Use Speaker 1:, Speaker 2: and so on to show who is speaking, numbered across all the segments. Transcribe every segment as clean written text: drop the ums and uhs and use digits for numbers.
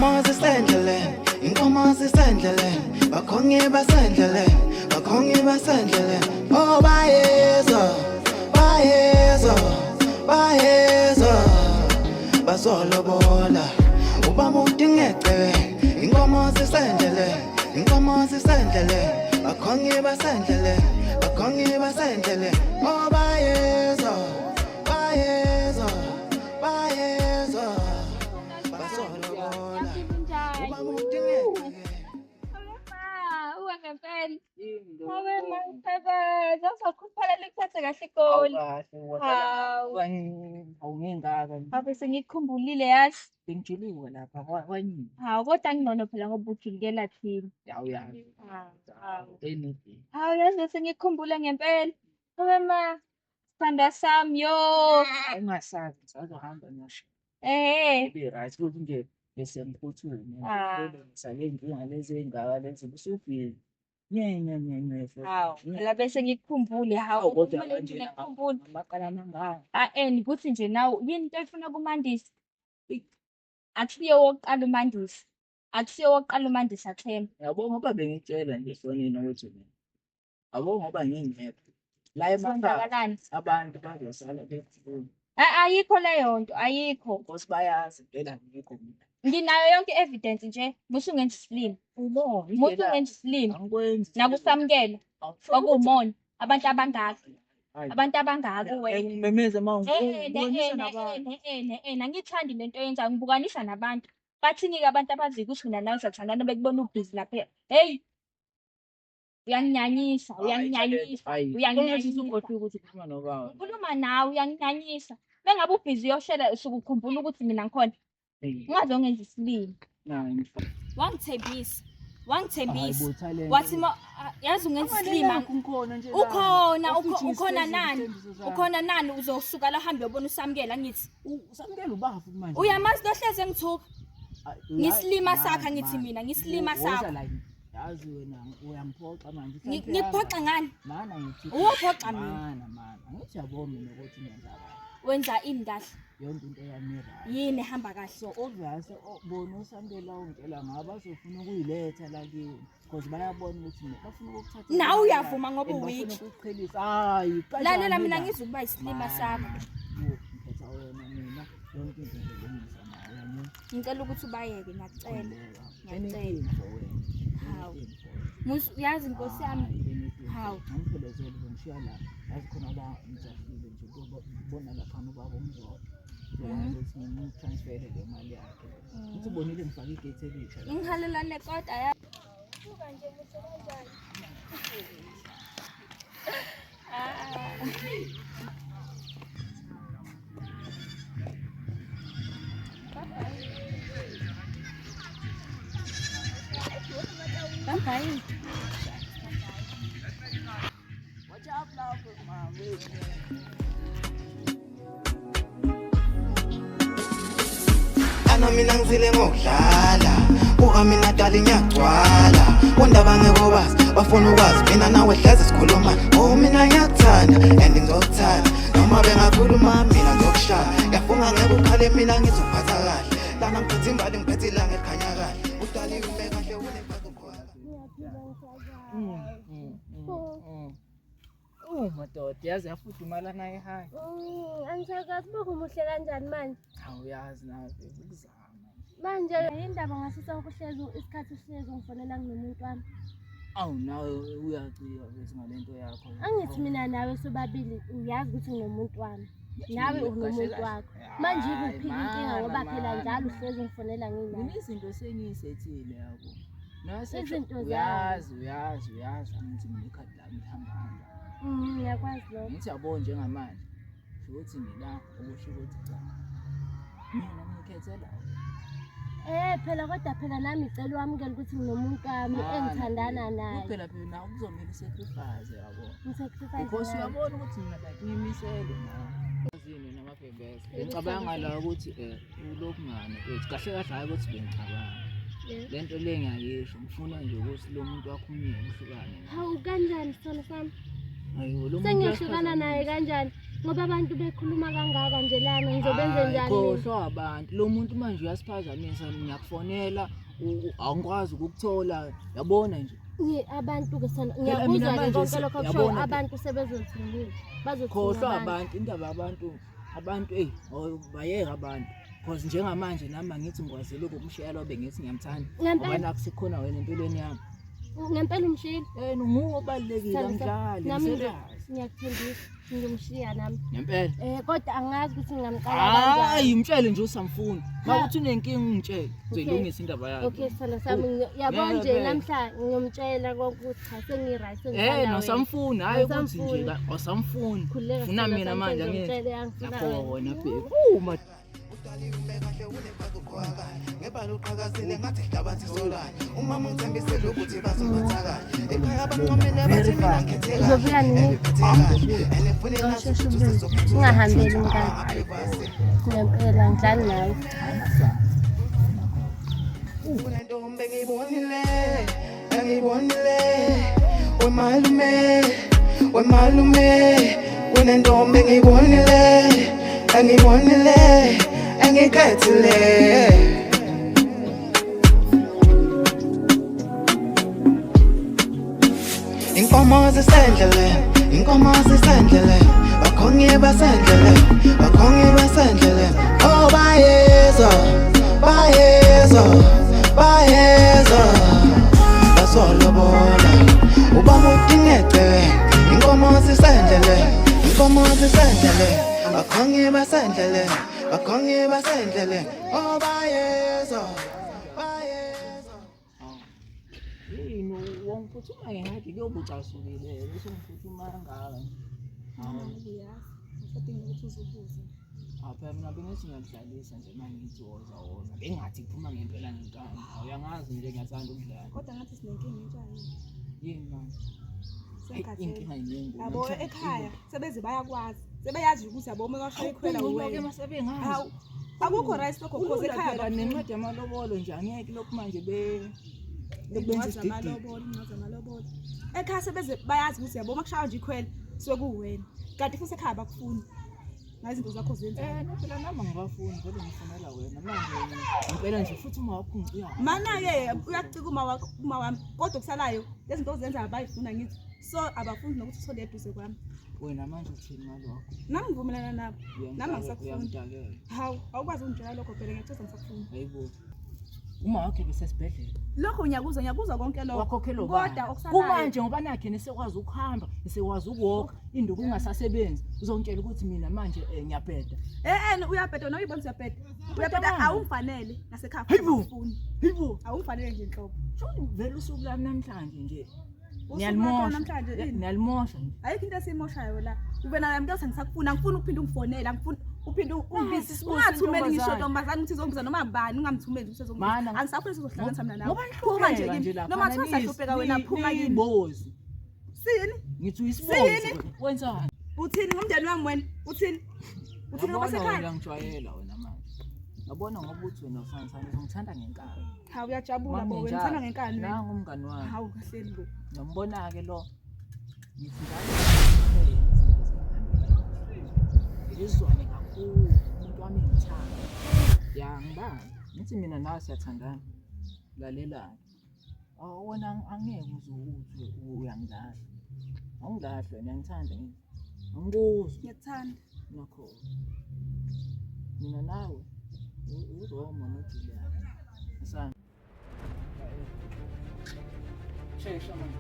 Speaker 1: Inkomo zisendleleni, inkomo zisendleleni, bakhongi basendleleni, bakhongi basendleleni. Oh bayeza, bayeza, bayeza, bazolobola. Ubaba udingecebe, inkomo zisendleleni, inkomo zisendleleni, bakhongi basendleleni, bakhongi basendleleni. Oh bayeza, bayeza, bayeza, bazolobola. Ubaba udingecebe.
Speaker 2: Uwe ngempela. Awe mangithabaza uzokhuphala likuthathe kahle igoli. Hawu.
Speaker 3: Awungengaka.
Speaker 2: Ave sengikukhumbulile yazi.
Speaker 3: Bengijuluka lapha kwanyini.
Speaker 2: Hawu kodwa ngcono phela ngoba ujulukela thina.
Speaker 3: Awuyazi.
Speaker 2: Hawu.
Speaker 3: Anything.
Speaker 2: Hawu yazi sengikukhumbule ngempela. Awe ma sithandwa sami yo.
Speaker 3: Ungasazi ngisazohamba ngisho.
Speaker 2: Eh.
Speaker 3: Be right ukuthi nje bese ngiphuthume.
Speaker 2: Ah.
Speaker 3: Ngisale inkinga lezi ey'ngaka lezi busubhizi. Nye nye nye nye.
Speaker 2: Hawu phela bese ngikukhumbule hawu
Speaker 3: Awu, kodwa
Speaker 2: kumele
Speaker 3: manje
Speaker 2: nje ngikukhumbule.
Speaker 3: Amaqala amangaka.
Speaker 2: Ah and kuthi nje nawe yini into oyifuna kuMandisi? Akusiye owokuqala uMandisi. Akusiye owokuqala uMandisi athemba.
Speaker 3: Yabo ngoba bengitshela nje efonini ukuthi mina. Yabo ngoba ngingekho. La emakhaya
Speaker 2: Kwenzakalani?
Speaker 3: abantu bazosala bekhuluma.
Speaker 2: Ayikho leyo nto, ayikho.
Speaker 3: Because bayazi impela ngikho mina.
Speaker 2: Nginayo yonke i-evidence nje. Musu ungenza isilima.
Speaker 3: Ubona
Speaker 2: Musu ungenza isilima.
Speaker 3: Angikwenzi.
Speaker 2: Nakusamukela kwakuwumona. Abantu abangaka.
Speaker 3: Hayi.
Speaker 2: Abantu abangaka wena.
Speaker 3: Ngimemeza uma
Speaker 2: Eh
Speaker 3: ngibonisa nabantu.
Speaker 2: angithandi lento oyenzayo ngibukanisa nabantu. Bathini-ke abantu abaziyo ukuthi mina nawe siyathandana bekubona ubhizi lapha. Hey, uyanginyanyisa, uyanginyanyisa.
Speaker 3: Hayi.
Speaker 2: Uyanginyanyisa.
Speaker 3: Ukhohlwe ukuthi ukhuluma nobaba.
Speaker 2: Ngikhuluma nawe uyanginyanyisa. Mengabe ubhizi uyoshela usuke ukhumbula ukuthi mina ngikhona. Ungaze ungenza isilima.
Speaker 3: Nayi.
Speaker 2: Wangithembisa.
Speaker 3: Hayi
Speaker 2: Wangithembisa.
Speaker 3: bo talent.
Speaker 2: Wathi ma yazi ungenza isilima.
Speaker 3: Ukhona nje. la.
Speaker 2: Ukhona
Speaker 3: Of which
Speaker 2: ukhona
Speaker 3: ngisezi
Speaker 2: nani?
Speaker 3: izithembiso zami.
Speaker 2: Ukhona nani uzosuka la uhambe uyobona usamukela ngithi.
Speaker 3: Usamukela ubafu manje.
Speaker 2: Uyamazi lo hleze ngithuka.
Speaker 3: Hayi,
Speaker 2: Ngisilima
Speaker 3: mani,
Speaker 2: sakho angithi
Speaker 3: mani.
Speaker 2: mina, ngisilima
Speaker 3: Woza
Speaker 2: sakho.
Speaker 3: la, Yazi wena uyangiphoxa manje.
Speaker 2: Ngikuphoxa ngani?
Speaker 3: Mana ngithi.
Speaker 2: Uwophoxa mina.
Speaker 3: Mana mana. Angithi yabo mina ukuthi ngenza kahle.
Speaker 2: Wenza ini kahle?
Speaker 3: Yonke into yami right.
Speaker 2: Yini ehamba kahle?
Speaker 3: So obvious bona usamukela ungitshela ngabo bazofuna ukuyiletha la kimi because bayabona ukuthi mina bafuna ukukuthatha.
Speaker 2: Nawe uyavuma ngoba
Speaker 3: And
Speaker 2: u-weak.
Speaker 3: bafuna ukukuqhelisa. Hayi, kanjani
Speaker 2: Lalela mina
Speaker 3: la?
Speaker 2: ngizukuba isilima
Speaker 3: Mana,
Speaker 2: sakho.
Speaker 3: Ngiphetha wena mina yonke into ngilungisa nawe yami.
Speaker 2: Ngicela ukuthi ubayeke ngiyakucela.
Speaker 3: Khululeka.
Speaker 2: Ngiyacela.
Speaker 3: Anything for wena.
Speaker 2: Hawu.
Speaker 3: Anything for wena.
Speaker 2: Musu uyazi inkosi yami.
Speaker 3: Hayi, anything.
Speaker 2: Hawu.
Speaker 3: Angiphelezele uzongishiya la. Yazi khona la ngijahile nje kubona laphana ubaba umzolo. Ngiyakwazi ukuthi ngimtransfere le mali yakhe. Uthi ubonile ngifake igate elisha la.
Speaker 2: Ngihalela nekota ya. Bye bye.
Speaker 3: Watch out lapho mama.
Speaker 1: Ana mina ngizile ngokudlala buka mina dali ngiyagcwala kundaba ngeke ubazi bafuna ukwazi mina nawe hleze sikhuluma oh mina ngiyakuthanda and ngizokuthanda noma bengakhuluma mina ngizokushaya ngiyafunga ngeke ukhale mina ngizokuphatha kahle lana ngiphethe imbali ngiphethe ilanga elikhanya kahle udali ume kahle unempatho khona
Speaker 3: Oh madoda, yazi yafudumala naye hayi.
Speaker 4: Angisakazi buka umuhle kanjani manje.
Speaker 3: Awuyazi nawe ukuzama.
Speaker 4: Manje indaba ngasisa ukuhlezi isikhathi uhlezi ungifonela nginomuntu wami.
Speaker 3: Awu nawe uyacika bese ngalento yakho.
Speaker 4: Angithi mina nawe sobabili uyazi ukuthi nginomuntu wami. Nawe unomuntu wakho. Manje ikuphi inkinga ngoba phela njalo uhlezi ungifonela nginawe.
Speaker 3: Mina izinto sengiyisethile yabo. Nase
Speaker 4: Izinto zami.
Speaker 3: uyazi uyazi uyazi ukuthi mina ikhadi lami lihamba kanjani.
Speaker 4: Ngiyakwazi lokho.
Speaker 3: Ngithi yabo njengamanje ukuthi ngila okusho ukuthi cha. Mina ngikhethela
Speaker 4: Eh phela kodwa phela nami ngicela wamukele ukuthi nginomuntu wami engithandana naye.
Speaker 3: Kuphela phela nawe kuzomela usacrifice yabo.
Speaker 4: Ngisacrifice.
Speaker 3: Because uyabona ukuthi mina like ngimisele nawe. Yazini namabhebheza. Ngicabanga la ukuthi ulokhu ngane kwethu kahle kahle hayi ukuthi bengicabanga. Le nto le ngiyayisho ngifuna nje ukuthi lo muntu wakho umyeke uhlukane naye.
Speaker 4: Hawu kanjani sithando sami?
Speaker 3: Hayi lo muntu
Speaker 4: Sengiyohlukana naye kanjani? Ngoba abantu bekhuluma kangaka nje lana ngizobenze
Speaker 3: Hayi,
Speaker 4: njani mina?
Speaker 3: Khohlwa abantu. Lo muntu manje uyasiphazamisa, ngiyakufonela, awungikwazi ukukuthola. Yabona nje.
Speaker 4: Abantu-ke sana
Speaker 3: Phela mina
Speaker 4: ngiyakuzwa-ke
Speaker 3: manje
Speaker 4: konke lokho okushoyo
Speaker 3: yabona phela.
Speaker 4: abantu sebezothini bazothini
Speaker 3: Khohlwa
Speaker 4: abantu.
Speaker 3: abantu, indaba yabantu, abantu eyi, oh, bayeka abantu. Cause njengamanje nami angithi ngikwazile ukumshiya lo bengithi ngiyamthanda. Ngoba
Speaker 4: Ngempela
Speaker 3: nakusikhona wena empilweni yami.
Speaker 4: ngempela umshiyile.
Speaker 3: Eh nguwe obalulekile
Speaker 4: Sithando sami,
Speaker 3: angidlali,
Speaker 4: nami
Speaker 3: ngiserious.
Speaker 4: ngiyakuthembisa ngizomshiya nami.
Speaker 3: Ngempela.
Speaker 4: Kodwa angazi ukuthi ngingamqala
Speaker 3: Hayi,
Speaker 4: kanjani.
Speaker 3: mtshele nje usamfuna.
Speaker 4: Ha.
Speaker 3: Mawuthi unenkinga ungitshele.
Speaker 4: Okay.
Speaker 3: Uzoyilungisa indaba yakho.
Speaker 4: Okay sithando sami yabo
Speaker 3: Ngeke
Speaker 4: nje
Speaker 3: phela.
Speaker 4: namhla ngiyomtshela konke ukuthi cha sengi-right
Speaker 3: Eh,
Speaker 4: sengithanda wena.
Speaker 3: nosamfuni, hayi ukuthi nje
Speaker 4: Awusamfuni.
Speaker 3: awusamfuni.
Speaker 4: Khululeka
Speaker 3: Funa
Speaker 4: sithando
Speaker 3: mina
Speaker 4: sami,
Speaker 3: manje angithi.
Speaker 4: sengizomtshela uyangifuna
Speaker 3: Nakho
Speaker 4: wena.
Speaker 3: wena babe. Uma
Speaker 1: Udali ume kahle unefazi uqhwakala ngebala uqhakazile ngathi hlabathi solala umama ungithembisile ukuthi bazongiphatha kahle ekhaya bancomile bathi mina ngikhethe kahle
Speaker 4: Uzobuya nini?
Speaker 1: ngiphethe kahle and ngifune nazi ukuthi usezophuthuza
Speaker 4: Ungahambeli mngani.
Speaker 1: ngaphivasi
Speaker 4: Ngempela ngidlali nawe.
Speaker 1: Kunentombi engiyibonile engiyibonile wemalume wemalume kunentombi engiyibonile engiyibonile engikhethile. Inkomo zisendleleni, inkomo zisendleleni, bakhongi basendleleni, bakhongi basendleleni. Oh bayeza, bayeza, bayeza, basolobola. Ubaba udingece, inkomo zisendleleni, inkomo zisendleleni, bakhongi basendleleni, bakhongi basendleleni. Oh bayeza, bayeza.
Speaker 3: Yini wangiphuthuma ngengathi kuyobe ucasukile bese ungiphuthuma kangaka nje. Hawu.
Speaker 5: Usadinga ukuthi uzubuze.
Speaker 3: Hawu phela mina bengithi ngiyakudlalisa nje uma ngithi woza woza. Bengathi kuphuma ngempela ngenkani. Hawu uyangazi nje ngiyathanda ukudlala.
Speaker 5: Kodwa ngathi sinenkinga intsha yini.
Speaker 3: Yini manje? Hey,
Speaker 5: Sengikhathele.
Speaker 3: inkinga yiningi.
Speaker 5: Yabo ekhaya sebeze bayakwazi. Sebeyazi ukuthi yabo uma kwashaya ikhwela
Speaker 3: Awukhuluma-ke
Speaker 5: uwena.
Speaker 3: uma sebengazi.
Speaker 5: Hawu akukho right lokho cause
Speaker 3: Kulula
Speaker 5: ekhaya
Speaker 3: phela nencwadi yamalobolo nje angeke lokhu manje be lokhu benza
Speaker 5: Incwadi
Speaker 3: isidididi.
Speaker 5: zamalobolo, incwadi zamalobolo. Ekhaya sebeze bayazi ukuthi yabo uma kushaya nje ikhwela suke kuwena. Kanti futhi ekhaya abakufuni. Ngayizinto zakho zenzayo.
Speaker 3: Eh, no phela nami angibafuni vele ngifunela wena manje ngempela nje futhi uma wakho ungicika.
Speaker 5: Mana-ke uyakucika uma wakho uma wami kodwa okusalayo lezi zinto ozenzayo abayifuna ngithi so abafuni nokuthi uthole eduze kwami.
Speaker 3: Wena manje uthini ngalokho?
Speaker 5: Nami ngivumelana nabo. Nami angisakufuni.
Speaker 3: Uyangidakela.
Speaker 5: Hawu, awukwazi ukungitshela lokho phela ngiyathoza ngisakufuni.
Speaker 3: Hayibo. Uma wakhe besesibhedlela.
Speaker 5: Lokho ngiyakuzwa, ngiyakuzwa konke lokho.
Speaker 3: Wakhokhelwa ubani?
Speaker 5: Kodwa okusalayo
Speaker 3: Kumanje ngoba nakhe nisekwazi ukuhamba, nisekwazi ukuwalk, induku ingasasebenzi. Uzongitshela ukuthi mina manje ngiyabheda.
Speaker 5: Eh eh uyabheda nawe uyibona uyabheda. Uyabheda
Speaker 3: manje.
Speaker 5: awungifanele nasekhaya
Speaker 3: Hayibo.
Speaker 5: awungifuni.
Speaker 3: Hayibo.
Speaker 5: Awungifanele nje nhlobo.
Speaker 3: Sho vele usuku lami namhlanje nje.
Speaker 5: Usuku lakho
Speaker 3: Niyalimosha.
Speaker 5: namhlanje yini?
Speaker 3: Niyalimosha nje.
Speaker 5: Ayikho into esiyimoshayo la. Ube nayo mntu ngisakufuna, angifuni ukuphinde ungifonele, angifuni uphinde ungibize.
Speaker 3: Nasi isibusi
Speaker 5: Ungathumeli ngisho
Speaker 3: intombazane.
Speaker 5: ntombazane ukuthi izongibiza noma bani, ungamthumeli ukuthi izongibiza.
Speaker 3: Mana.
Speaker 5: Angisafuni sizohlanganisa mina nawe.
Speaker 3: Ngoba
Speaker 5: Phuma nje
Speaker 3: nihlupheka
Speaker 5: kimi.
Speaker 3: nje lapha.
Speaker 5: Noma kuthiwa siyahlupheka wena phuma kimi.
Speaker 3: Niyibozi.
Speaker 5: Sini?
Speaker 3: Ngithi uyisibozi.
Speaker 5: Siyini?
Speaker 3: Wenzani?
Speaker 5: Uthini ngomndeni wami wena? Uthini? Uthini
Speaker 3: Yabona
Speaker 5: ngobasekhaya?
Speaker 3: wena ngijwayela wena manje. Yabona ngoba uthi wena usangisana uzongithanda ngenkani.
Speaker 5: Hawu uyajabula bo wena
Speaker 3: Manginjalo,
Speaker 5: uthanda ngenkani wena.
Speaker 3: Nangu umngani wami.
Speaker 5: Hawu kahleni bo.
Speaker 3: Ngiyambona-ke lo. Ngithi njalo izinto zingihambele. Ngizwane kakhulu umuntu wami engithanda. Ya ngibani. Ngithi mina nawe siyathandana. Lalelani. Awu wena angeke uze uthi uyangilahla. Awungilahli wena uyangithanda ngithi. Angikuzwa.
Speaker 5: Ngiyakuthanda.
Speaker 3: Nakho. Mina nawe uRomo noJulian. Asana. Shesha manje.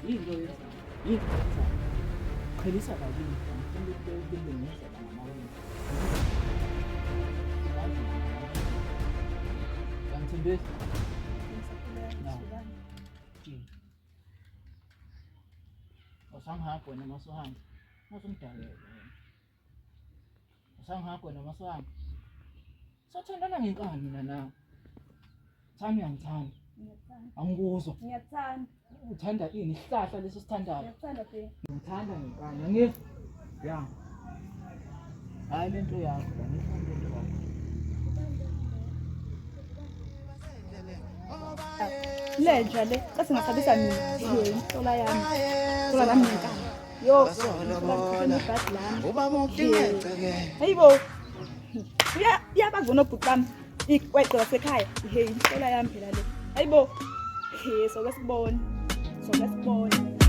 Speaker 3: Yini lo yenzayo? Yini lo yenzayo? Qhelisa kabili. Ngifuna ukube ngezwa ngamawindi. Uyangithembisa? No. Awusangihagu wena masuhamba. Masumdakele wena. Awusangihagu wena masuhamba. Sothandana ngenkani mina nawe. Thanda uyangithanda. Angikuzwa.
Speaker 5: Ngiyakuthanda.
Speaker 3: Uthanda ini? Isihlahla leso sithandayo.
Speaker 5: Ngiyakuthanda babe.
Speaker 3: Ngithanda ngenkani. Angizwa. Ya. Hayi lento yakho la, ngifuna lento yakho.
Speaker 5: Lenja le, bese ngasabisa mina. Ihlola yami. Ihlola lami ngenkani. Yo,
Speaker 1: Basolobola.
Speaker 5: ibhadi lami.
Speaker 1: Ubaba udingeceke.
Speaker 5: Hayibo. Uya uyabazona obhuti bami. Ikweqe wasekhaya. Hey, inhlola yami phela le. Hayibo. Hey, soke sibone. Soke sibone.